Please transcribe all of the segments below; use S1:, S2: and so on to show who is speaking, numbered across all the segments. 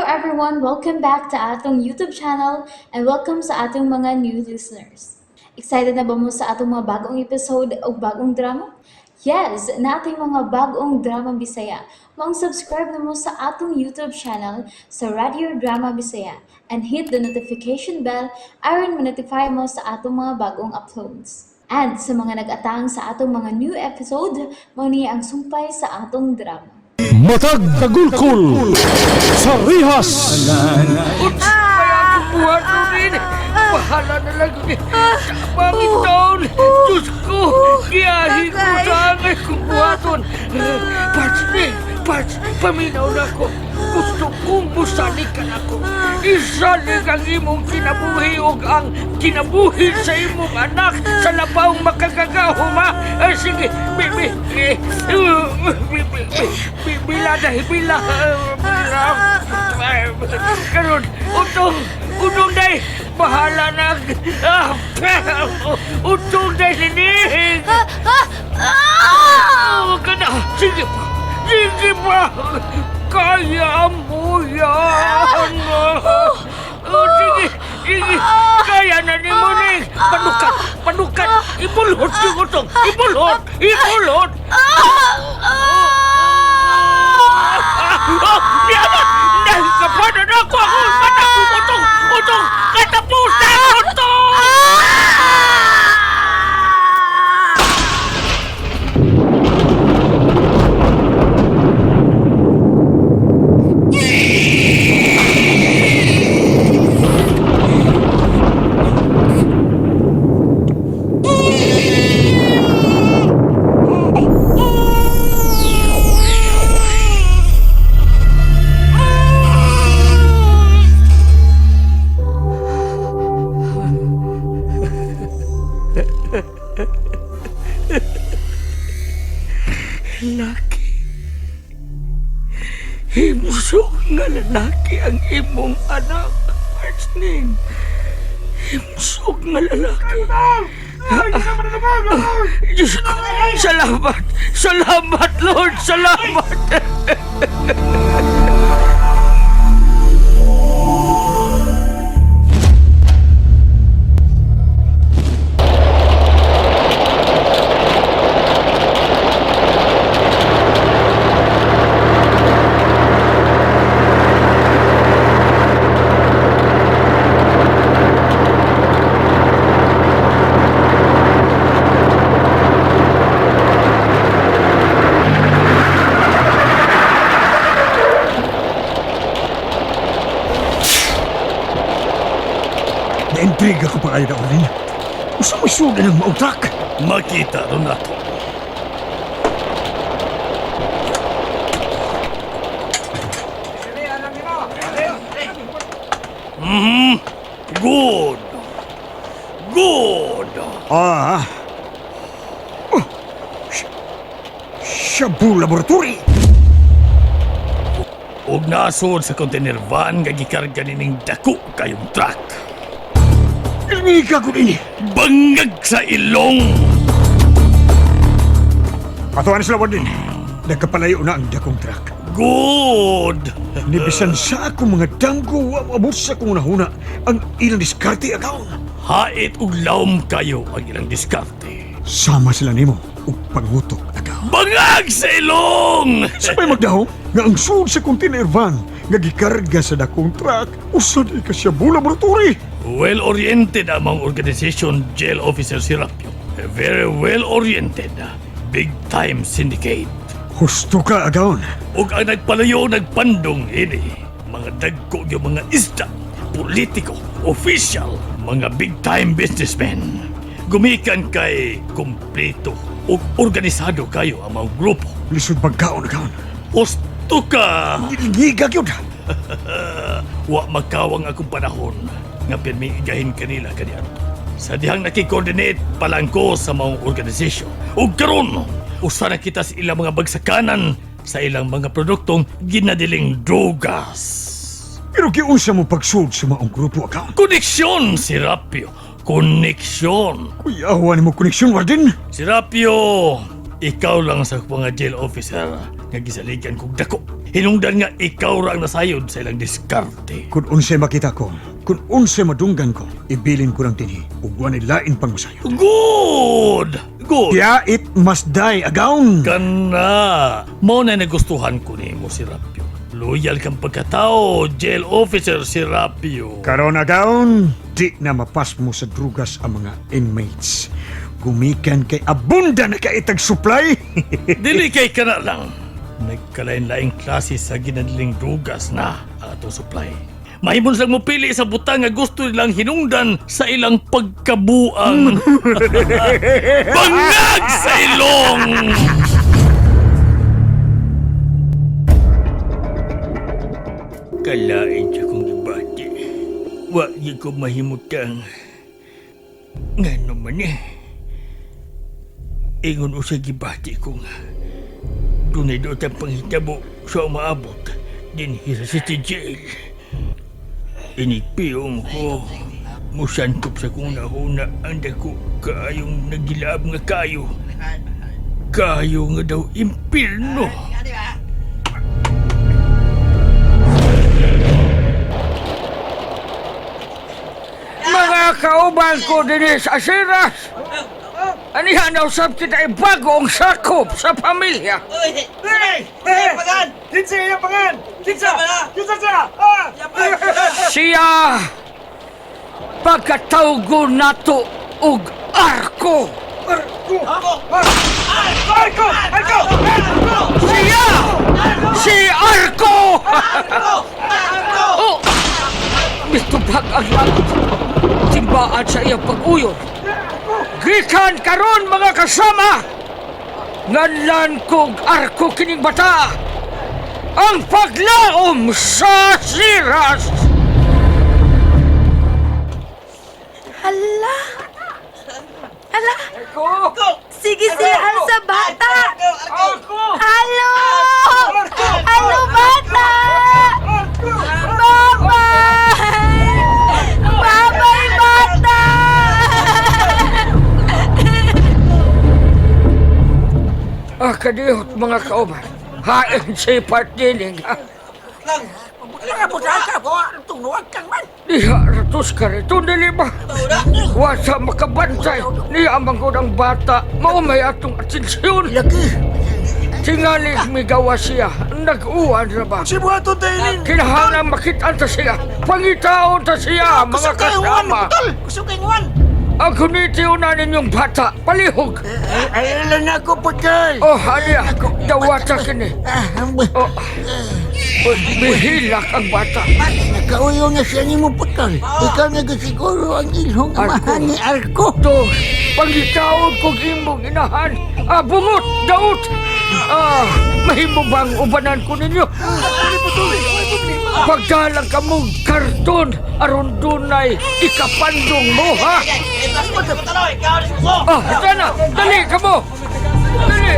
S1: everyone! Welcome back to atong YouTube channel and welcome sa atong mga new listeners. Excited na ba mo sa atong mga bagong episode o bagong drama? Yes, naa tay mga bagong drama Bisaya. Maong subscribe na mo sa atong YouTube channel sa Radio Drama Bisaya and hit the notification bell aron ma-notify mo sa atong mga bagong uploads. And sa mga nag-atang sa atong mga new episode, mao ni ang sumpay sa atong drama.
S2: Matag kagulkul sa rihas.
S3: Kaya akong buhat rin. Bahala na lang. Bakit taon? Diyos ko! Giyahin ko sa angay kong buhaton. Parts, Ning! Parts! Paminaw na ko. Gusto kong musalig ka na ko. Isalig ang imong kinabuhi o ang kinabuhi sa imong anak sa labawng makagagahom, ha? Eh, sige, bibi, eh, bibi, bibi, bila na, bila, bila. Karon, utong, utong day, bahala na. Ah, utong day, linig. Huwag ka na, sige pa, sige pa. Kaya mo yan. Oh, sige, sige, kaya na ni mo ni. Panukat, panukat, ibulhot yung utong, ibulhot, ibulhot. Oh, Diana! Nahikapanan ako! Ako! Mata! Utong! Utong! Katapusan! Utong! Lalaki. Himsog nga lalaki ang imong anak, Martin. Himsog nga lalaki. Diyos ko, salamat! Salamat, Lord! Salamat!
S2: Naintriga ko pa kayo na Orlin. Usa mo suga ng maong truck.
S3: Makita ron nato. Good. Good.
S2: Ah. Oh. Shabu Laboratory.
S3: Og nasod sa container van nga gikarga nining dako kayong truck.
S2: Ilmiga ko ini.
S3: Bangag sa ilong.
S2: Patuan sila din. Nagkapalayo na ang dakong truck.
S3: Good.
S2: Ni bisan sa akong mga danggo wa moabot sa akong nahuna ang ilang diskarte agaw.
S3: Hait ug lawom kayo ang ilang diskarte.
S2: Sama sila nimo og pangutok agaw.
S3: Bangag sa ilong.
S2: Sabay magdahom nga ang sud sa container van nga gikarga sa dakong truck usad ka Shabu Laboratory.
S3: Well-oriented ang mga organization jail officer si Rapio. Very well-oriented. Big time syndicate.
S2: Husto ka agawon.
S3: Ug ang nagpalayo nagpandong ini. Mga dagko yung mga isda, politiko, official, mga big time businessmen. Gumikan kay kumpleto ug organisado kayo ang mga grupo.
S2: Lisod magkaon agawon.
S3: Husto ka!
S2: Gilngiga gyud.
S3: Wa makawang akong panahon nga pirmi igahin kanila kaniadto. Sa dihang nakikoordinate pa lang ko sa maong organisasyon. Ug karon, usa na kita sa ilang mga bagsakanan sa ilang mga produktong ginadiling drogas.
S2: Pero giunsa mo pagsud sa maong grupo agawon.
S3: Koneksyon, si Rapio. Koneksyon.
S2: Kuyawa nimo koneksyon warden.
S3: Si Rapio, ikaw lang sa mga jail officer nga gisaligan kog dako.
S4: Hinungdan nga ikaw ra ang nasayod sa ilang diskarte.
S2: Kung unsay makita ko, kung unsay madunggan ko, ibilin ko lang dinhi ug wa lain pang masayod.
S4: Good! Good!
S2: Kaya it must die, agawn!
S4: Kana! Mao na nagustuhan ko nimo si Rapio. Loyal kang pagkatao, jail officer si Rapio.
S2: Karon agawn, di na mapasmo sa drugas ang mga inmates. Gumikan kay abunda na kaitag supply.
S4: Dili kay kana lang. Nagkalain-laing klase sa ginadling drugas na ang atong supply. Mahimon silang mopili sa butang nga gusto nilang hinungdan sa ilang pagkabuang. Bangag sa ilong!
S3: Kalain sa kong gibati. Wa gyud ko mahimutang. Nga naman eh. Ingon usa gibati ko nga. Dunay daw tang panghitabo sa umaabot dinhi sa City Jail. Inigpiyong ko. Musantop sa kong nahuna ang dako kaayong nagilaab nga kayo. Kayo nga daw impirno. Mga kauban ko dinhi sa Asiras. Anihan na usab kita ay bagong sakop sa pamilya. Siya pagkatawgo nato og arko. Arko! Arko! Siya! Si Arko! Oh! Mitubag ang langit. Timbaan sa iyang pag-uyon. Gikan karon mga kasama! Nganlan kog arko kining bata! Ang paglaom sa siras!
S5: Hala! Hala!
S3: Arko!
S5: Sige siya sa bata!
S3: Arko!
S5: Halo! Halo, bata! Babay! Babay, bata!
S3: Ah, kadihot mga kauban. Hain si partining. Diha ratos ka rito, dili ba? Wasa makabantay. Niya ang ang bata. Maumay atong atensyon.
S6: Lagi.
S3: Tingali migawa siya. Nag-uwan ra ba?
S6: Sibuhaton tayo nin.
S3: Kinahanglan makit-an ta siya. Pangitaon ta siya, mga kasama.
S6: Gusto kay Juan.
S3: Ang kunitiw na ninyong bata. Palihog.
S6: Ay, alam na ako, putol.
S3: Oh, aniya. Dawata kini. Oh. Oh, Bihilak ang bata.
S6: Nakauyo nga siya ni mo, putol. Ikaw na siguro ang ilhong amahan ni Arko.
S3: To, pangitaon kog imong inahan. Ah, bungot, daot. Ah, mahimo bang ubanan ko ninyo? Pagdalang ka mong karton, aron dunay ikapandong mo, ha? Ah, dana, dali ka mo! Dali!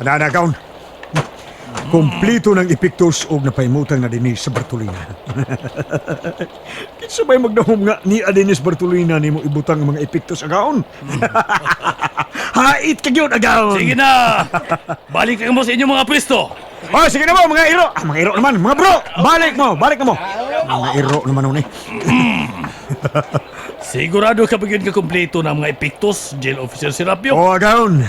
S2: Ana na, agawn. Kompleto ng epektos og napaimutang na dinhi sa Bartolina. Kinsa may magdahom nga ni Adenis Bartolina nimo ibutang ang mga epektos agaon? Hait ka gyud agaon.
S4: Sige na! Balik na mo sa inyong mga pwesto!
S2: Oh, sige na mo mga iro. Ah, mga iro naman, mga bro. Balik mo, balik na mo. Mga iro naman nun eh.
S4: Sigurado ka ba yun ka kompleto ng mga epektos, jail officer Serapio?
S2: Oh, agaon.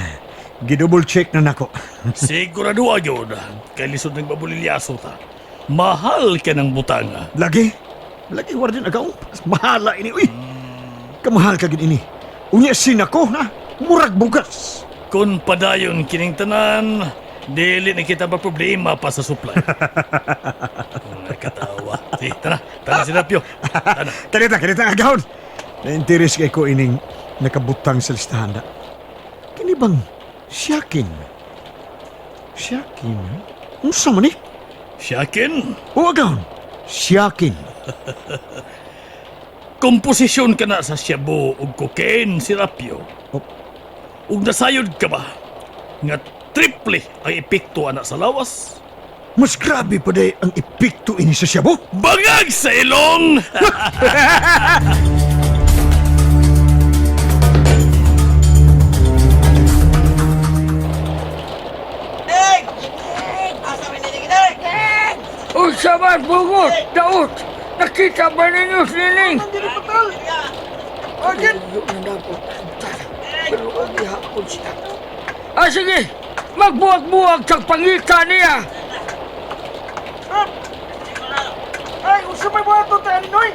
S2: Gidouble check na nako.
S4: Sigurado agyon. Kay lisod ng mabulilyaso ta. Mahal ka ng butanga.
S2: Lagi. Lagi warden agaon. Mahala ini uy. Kamahal ka gid ini. Unya sinako na. Murag bugas.
S4: Kung padayon kining tanan, dili na kita ba problema pa sa supply. Kung nakatawa. Sige, tara. Tara Serapio. Tara.
S2: Kanita, kanita agaon. Na-interes kay ko ining nakabutang sa listahan na. Kini bang siyakin? Siyakin? Ha? Unsa man ni?
S4: Siyakin,
S2: O agaon. Siyakin.
S4: komposisyon ka na sa shabu ug cocaine, Serapio.
S2: Oh.
S4: Ug nasayod ka ba nga triple ang epekto ana sa lawas?
S2: Mas grabe pa day ang epekto ini sa shabu.
S4: Bangag sa ilong!
S3: Unsa man bungot, daot. Nakita ba ninyo sining? Layo na nako. Pero ang ihapon siya. Ah, sige! Magbuwag-buwag sa pangita niya!
S2: Ay, unsa may buhaton ta ani Noy?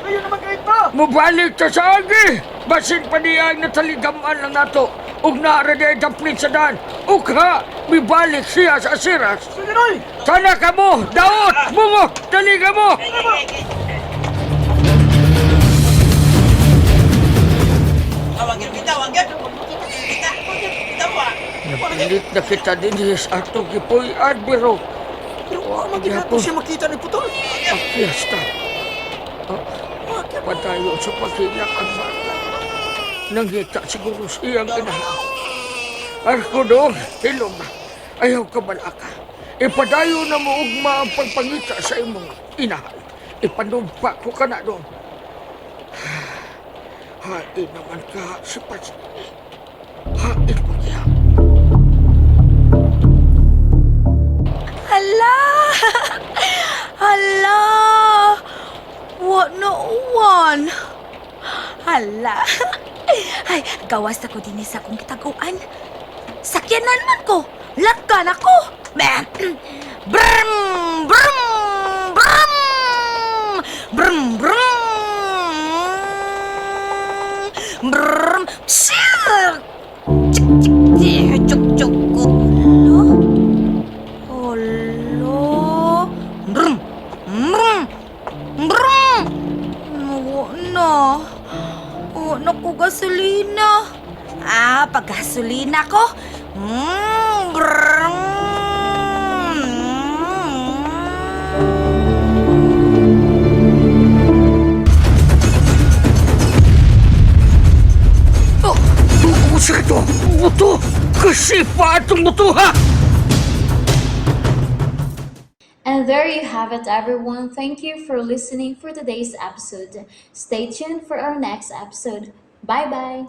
S2: Ayo naman kay pa.
S3: Mubalik ta sa agi! Basin pa niya ang nataligaman lang nato. Ug naara niya daplin sa daan. Ugha, mibalik siya sa asiras.
S2: Sige Noy.
S3: Sana ka mo! Daot! Bungo! Dali ka mo! Napilit na kita din sa atong gipuy-an, biro.
S2: Pero wa man gid nato siya makita ni putol.
S3: Ang piyesta. Ah, patayo sa paghilak ang bata. Nangita siguro sa iyang ina. Arko doon, hilom na. Ayaw ka balaka. Ipadayo na mo ugma ang pagpangita sa imong inahan. Ipanumpa ko ka na doon. Hain naman ka si Pasini. Hain mo niya.
S5: Hala! Hala! Wa na uwan. Hala. Ay, gawas ako din sa akong kitaguan. Sakyanan man ko. Latkan ako. Brum! Brum! Brum! Brum! Brum! Brum! Sir! Chik chik chik chuk chuk. Hala? Olo. Brum. Brum. Brum. Oo na. Oo na ko gasolina. Ah, paggasolina ko. Brum.
S3: Oh, oh, sakit to. Buto. Kasi pa itong buto ha.
S1: And there you have it, everyone. Thank you for listening for today's episode. Stay tuned for our next episode. Bye bye.